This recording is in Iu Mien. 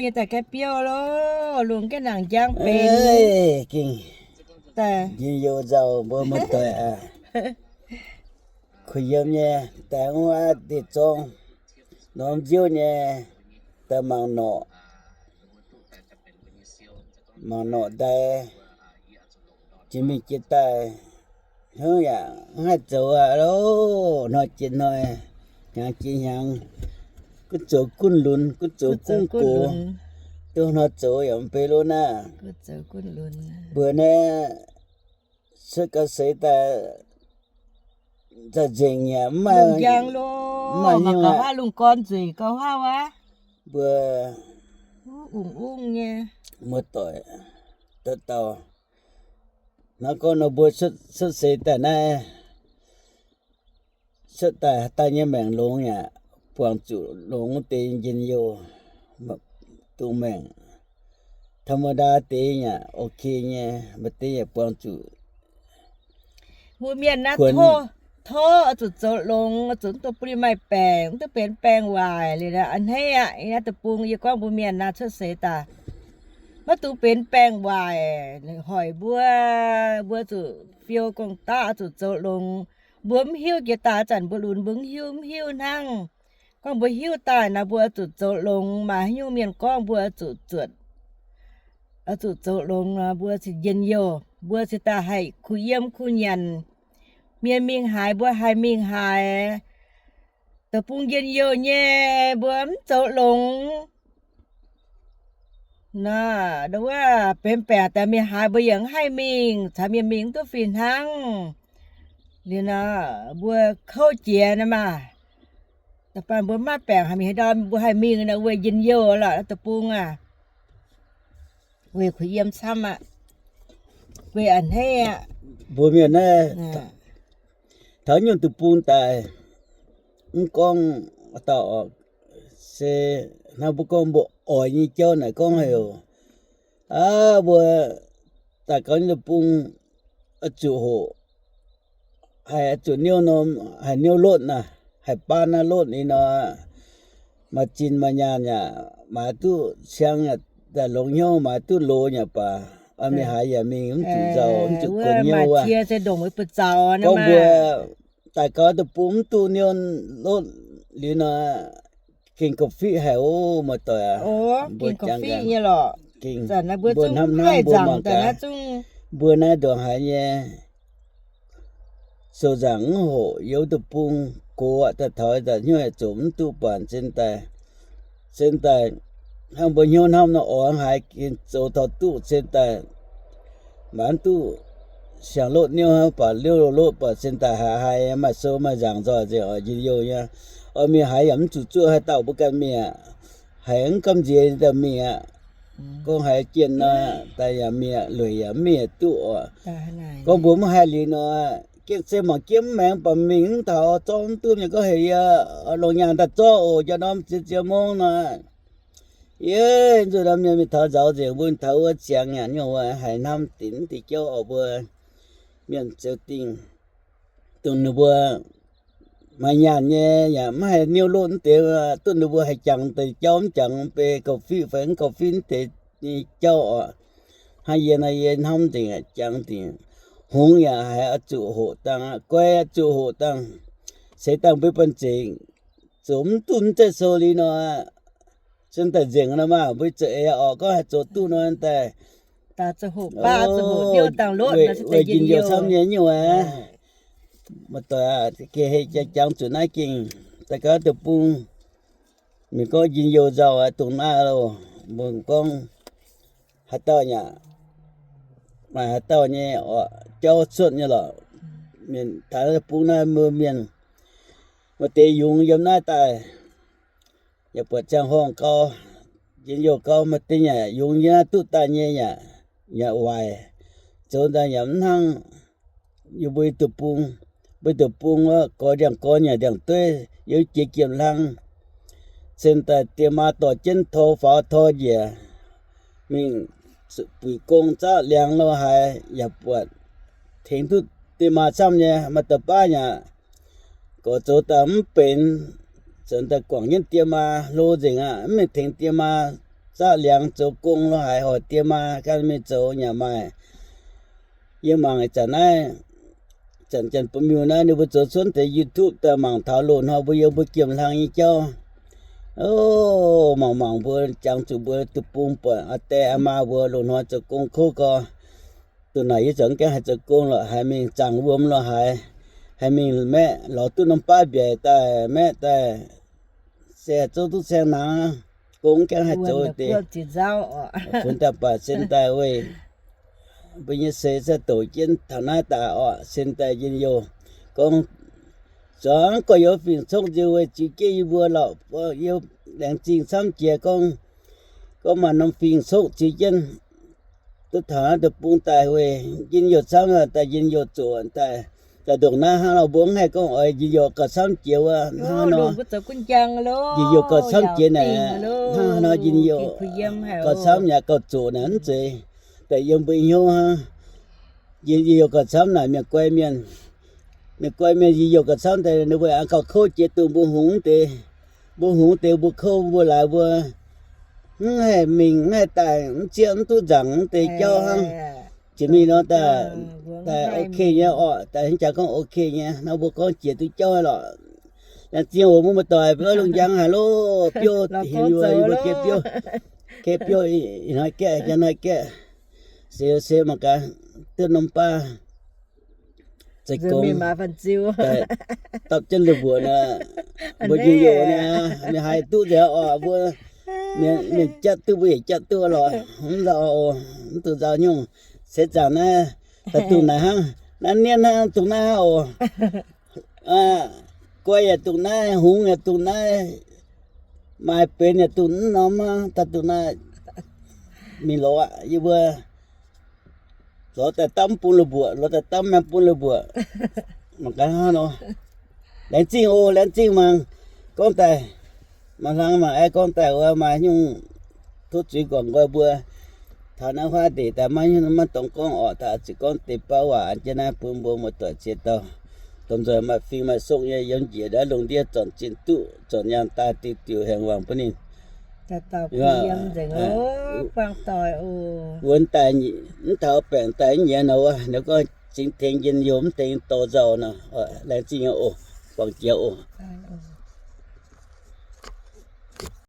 nyei daaih gaeqv biouv loh, lungh gaeqv nangc njang benx. Gengh njien-youh nzauh mbuo muoz-doic aac. Kuh yiem nyei daaih wuov deix zorng norm nziouv nyei daaih mangc norqc, mangc norqc daaih jiex mingh jiex daaih, hnangv yaac mv haih zoux aqv loh. Hnoi jiex hnoi, hnyangx jiex hnyangx, gunv zoux gunv lunx, gunv zoux gunv gox. Duqv hnoi zoux yaac mv bei lunx naaiv. Mbuo naaiv cuotv gau seix daaih za'gengh yaac mv maaih, mv maaih hnyouv aqv. Lungh gorn nzueic gau haav aqv. Mbuo muoz-doic dauh dauh, hnangv gorngv nor mbuo cuotv seix daaih naaiv, cuotv daaih haaix dauh nyei maengc longx yaac buangh zuqc longx wuov deix njien-youh, dongh maengc ธรรมดา deix yaac ok nyei, maaih deix yaac buangh zuqc. Mbuo mienh naaiv tov oix zuqc zoux longx, oix zuqc mv dungx bun ninh maaih baengc, mv dungx benx baengh waaic liuz a'hneiv aqv. Naaiv deic-bung yie gorngv mbuo mienh naaiv cuotv seix daaih maiv dungx benx baengh waaic hoic mbuo. Mbuo zuqc fiou gong-daqv, zuqc zoux longx. Mbuo mv hiuv jiex daaih, zanc mbuo lunx mbuo mv hiuv, mv hiuv hnangv. Gorngv mbuo hiuv daaih naaiv, mbuo zuqc zoux longx. Maaih haaix nyungc mienh gorngv mbuo zuqc zuotc, zuqc zoux longx nor, mbuo cingx njien-youh, mbuo cingx daaih haih kuh yiem kuh nyanc. Mienh mingh haaix mbuo haih mingh haaix. Deic-bung njien-youh nyei, mbuo mv zoux longx nor, wuov benx baengc daaih mingh haaix mbuo yaac mv haih mingh, caux mienh mingh mv duqv fih hnangv. Liuz nor, mbuo kouv jiex naaiv maah. Da'faanh mbuo mv maaih baengc haaix mingh haaix ndau mbuo haih mingh nor, weic njien-youh lorqc, deic-bung aac. Weic kuh yiem camv aqv. Weic a'hneiv aqv. Mbuo mienh naaiv taux nyungc deic-bung daaih, mv gorngv dauh, se hnangv mbuo gorngv mbuo oix nyei jauv naaic gorngv heuc, aav, mbuo daaih gaux nyei deic-bung oix zuqc hoqc, haih oix zuqc niouv norm, haih niouv lotv naaic, haih baan naaiv lotv ih nor, maaih zinh maaih nyaanh yaac, maaih duqv siang yaac daaih longx hnyouv, maaih duqv loz yaac baac, oix mingh haaix yaac mingh mv zuqc nzauh, mv zuqc guon hnyouv wuov. Gorngv mbuo daaih gaux deic-bung mv duqv niouv lotv liuz nor, gengh gauh fiqv haic ov, muoz-doic aac. Mbuo jangx gaax, gengh mbuo hnamv hnamv mbuo mangc gaax, mbuo naaiv ndongc haaix nyei sou nzaangc mv hoqc, yiem deic-bung gox aqv, daaih taux daaih hnyouv yaac zoux mv duqv buatc, sen daaih, sen daaih hnangv mbuo hnyouv hnamv nor, oix haaix gengh zoux taux duqv, sen daaih mv duqv siang-lotv niouv hnangv, baac liouv lotv baac sen daaih haiz haiz maaih sou maaih nzaangc nzoih nzengc oc, njien-youh nyei. Oix mingh haaix yaac mv zuqc zuoqv haaix dauh mbuo ganh mingh aqv. Haiz mv gamh nziex daaih mingh aqv. Gorngv haiz jienh nor, daaih yaac mingh aqv, lueic yaac mingh aqv duqv oc. Gorngv mbuo mv haih liuz nor, gengh se mangc jienv mv maengx baac mingh mv taux, zorqv mv duqv nyei. Gorngv heuc yie longc nyaanh daaih zorqv oc, njang norm ziex ziex mungv nor, yie nzuqc norm mienh mingh taux nzauz nzengc, mbuo taux wuov ziangx yaac nyungc wuov haiz hnamv dinc mv diuh jauv oc. Mbuo mienh zioux dingh, dongh ninh mbuo maaih nyaanh nyei yaac mv haih niouv lotv mv deix, duqv ninh mbuo haih jangx deix jauv mv jangx, beiv gauh fiqv fai mv gauh fiqv mv deix nyei jauv oc. Hnangv yie nor, yie hnamv nzengc, jangx dingc, hngongx yaac haiz oix zuqc hoqc dangh, guai oix zuqc hoqc dangh, seix dangh mbuo banh zeic, zoux mv duqv mv zeiv sou liuz nor, sen daaih nzengc nor maah, mbuo zuqc eix oc. Gorngv haih zoux duqv nor daaih, weic njien-youh camv nyei nyungc aqv. Muoz-doic aac, gengh hei jangx zuqc naaiv gengh daaih gaux deic-bung, mienh gorngv njien-youh nzauh aqv, dongh naaiv loh. Mbuo gorngv haaix dauh yaac maaih haaix dauh nyei jauv cuotv nyei lorqc. Mienh taux deic-bung naaiv mbuo mienh maaih deix yungz yiem naaiv daaih, yaac buatc ziangh horngh gau, njien-youh gau, maaih deix yaac yungz yiem naaiv duqv daaih nyei yaac, yaac waaic, zoux daaih yaac mv hnangv yie mbuo deic-bung. Mbuo deic-bung wuov gorx ndiangx gorx nyanc ndiangx dueiv, yiem jiex giemh hlang, cen daaih diex maa dorh jienv tor faaux tor njiec mingh buic gong zaqv liangx lo haaix yaac buatc, tengx duqv diex maa camv nyei. Maaih deix baav yaac gorx zoux daaih mv benx, zoux daaih guangc jienv diex maa hlo nzengc aqv, mv mengh tengx diex maa zaqv liangx zoux gong lorz haaix, hoic die maa gan mingh zoux nyanc maaih. Yie mangc ih zanc naaiv, zanc Janx-Bun-Miuh naaiv, ninh mbuo zoux cuotv deix YouTube daaih mangc taux loz-hnoi mbuo yiem mbuo giemh hlang nyei jauv. O, mangc mangc mbuo jangx zuqc mbuo deic-bung buatc aa die aa maa mbuo loz-hnoi zoux gong kouv gau. Duqv naaic yie ziouc mv gaengh haih zoux gong lorqc, haih mingh zaangc wuom lorz haaix, haih mingh maeqv lorz duqv norm baav mbiaec daaih maeqv daaih, se zouv duqv caeng nangv, gong mv gaengh haih zoux deix. Funx daaih baac sin daaih weih mbuo nyei seix se douc jienv taux naaiv daaih orqc, sin daaih njien-youh. Gorngv zuangx gorx-youz fingx-cokv nziex weih ziux jienv yie mbuo lorqc, yie laengz zingh camv jiex gorngv, gorngv maaih norm fingx-cokv ziux jienv duqv taux naaiv deic-bung daaih weih njien-youh camv, daaih njien-youh zoqc daaih, daaih ndongc naaiv hnangv nor mbuo mv haih gorngv oix njien-youh gauh camv jiex wuov hnangv nor. Njien-youh gauh camv jiex naaic, hnangv nor njien-youh gauh camv yaac gauh zoqc naaic mv zeiz daaih yiem mbuo hnyouv hnangv. Njien-youh gauh camv naaic mienh guai mienh, mienh guai mienh njien-youh gauh camv daaih ninh mbuo aengx gauh kouv jiex duqv mbuo hungx deix, mbuo hungx deix mbuo kouv mbuo laaix mbuo mv haih mingh mv haih daaih mv zieqv mv duqv nzaangc mv deix jauv hnangv. Jiex mingh nor daaih, daaih ok nyei orqc, daaih hnangv jaax gorngv ok nyei nor mbuo gorngv jiex duqv jauv lorqc. Laengz zingh oc, mbuo muoz-doic, mbuo lungh njang haaix lorqc, biouv hemx yuoz yie mbuo gie biouv, gie biouv ih hnoi gaeqv, ih hnoi gaeqv, se se mangc gaax, duqv norm baav zeiz gong, dapv jienv lui-mbuoqc nor, mbuo njien-youh nor, mienh haiz duqv nzengc orqc, mbuo mienh jatv duqv mbuo yaac jatv duqv lorqc, mv nzauh oc, mv dungx nzauh nyungc. Se zaangc naaiv, daaih dungh naaiv hnangv, naaiv nienv hnangv dungh naaiv hnangv oc. Guai yaac dungh naaiv, hungx yaac dungh naaiv, maaih benx yaac dungh mv norm hnangv, daaih dungh naaiv mingh lorz aqv. Yie mbuo lorz daaih dapv mv bun lui-mbuoqc, lorz daaih dapv mv bun lui-mbuoqc. Mangc gaax hnangv nor. Laengz zingh oc, laengz zingh mangc. Gorngv daaih, mangc hlang mangc aeqv, gorngv daaih wuov maaih nyungc tov zuiz guangc nqoi mbuo. Taux naaiv huaav ndeic daaih maiv nyungc maiv dorngx gorngv orqc, daaih zuqc gorngv deix bauv waac an jienv naaiv bun mbuo muoz-doic ziex dauh, domh nzoih maaih fing maaih sokv nyei yiem njiec naaiv lungh ndiev zornc zinh duqv, zornc nyaanh daaih diuh diuh haengx wangc bun ninh. Wuonx daaih mv taux baengc daaih nyiex nor wuov, ninh gorngv zingx tengx njien-youh mv deix dorh nzauh nor. Laengz zingh oc, guangc jiex oc.